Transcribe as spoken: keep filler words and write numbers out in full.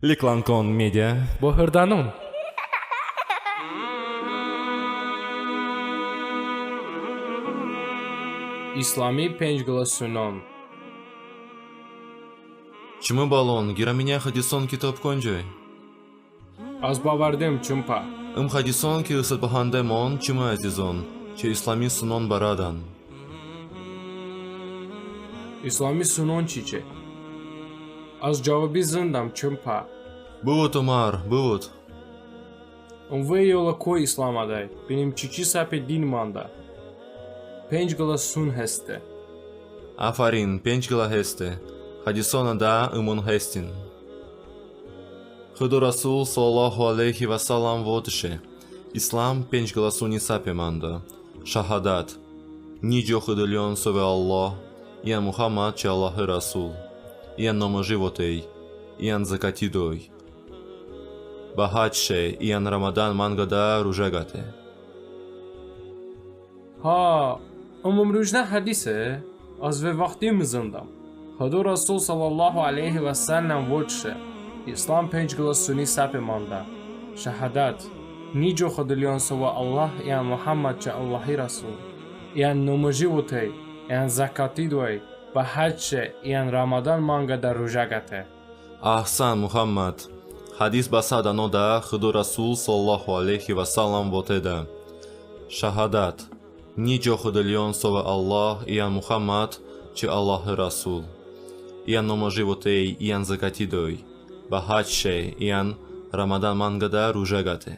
Liklankon Media. Bo hırdənon. İslami penc qılə sunon. Çımı balon, qirəminiyə hədison kitob koncoy? Az bəvardem çımı pə. Im hədison ki ısət bəhəndemon, çımı əzizon, çı İslami sunon barədən. İslami sunon çiçe? Az cəvobi zındəm çımı pə. Bıvot, Omar, bıvot. Im vey yolə ko İslamədəy, bınım çiçi səpe din mandə. Penc qılə sun heste. Afərin, penc qılə heste. Hədisonədə ımon hestin. Xıdo Rəsul sallallahu əleyhi və səlləm votışe: İslam penc qılə suni səpe mandə. Şəhadət: ni co Xıdo ılyon sovə Allah, iyən Muhəmməd çı Allahi Rəsul, iyən nomoji votey, iyən zəkati doy, bə həcc şe, iyən Rəmədən manqədə rujə qəte. Ha, ım ımrujnə hədise, az vey vaxti mı zındəm. Xıdo Rəsul sallallahu əleyhi və səlləm votışe: İslam penc qılə suni səpe mandə. Şəhadət: ni co Xıdo ılyon sovə Allah, iyən Muhəmməd çı Allahi Rəsul, iyən nomoji votey, iyən zəkati doy, bə həcc şe, iyən Rəmədən manqədə rujə qəte. Əhsən, Muhəmməd. Hədis bə sə dənodə Xıdo Rəsul sallallahu əleyhi və səlləm votedə: Şəhadət: ni co Xıdo ılyon sovə Allah, iyən Muhəmməd çı Allahi Rəsul, iyən nomoji votey, iyən zəkati doy, bə həcc şe, iyən Rəmədən manqədə rujə qəte.